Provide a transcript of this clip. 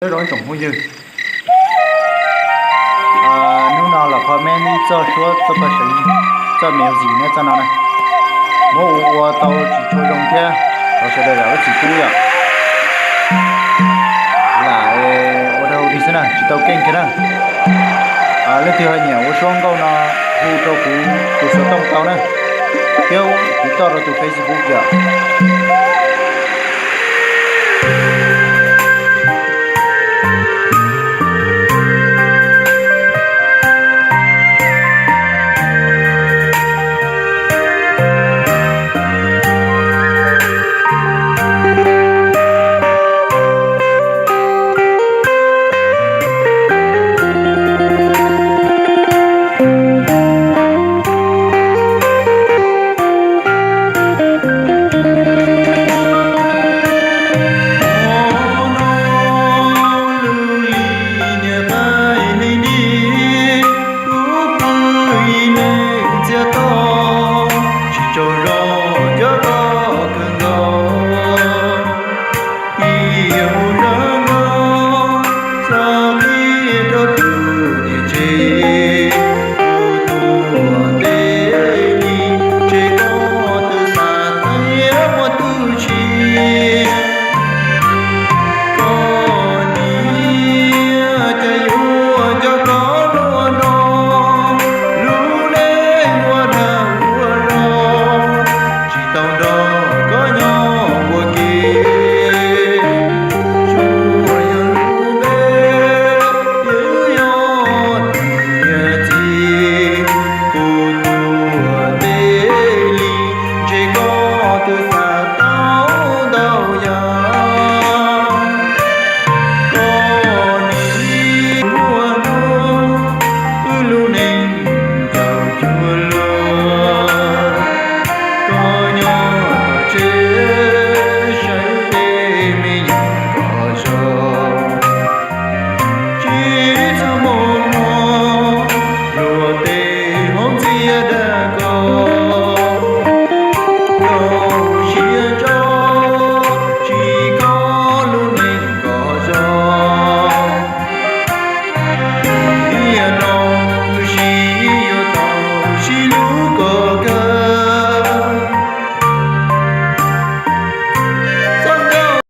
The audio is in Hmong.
Nyob zoo ib tsoom phooj ywg, hnub no los comment ib txoj suab txoj paj seev, txoj music na, txoj no na, muab ua ua tau tsis tshua zoo thiab, thov sawv daws zam lub txim pub yom. Lam ua rau dig xwb na, tsis tau keej kiag na. Leej twg ho nyiam ua suab nkauj no hu rau kuv tus xov tooj tau na, thiab kuv toj rau tus Facebook yom.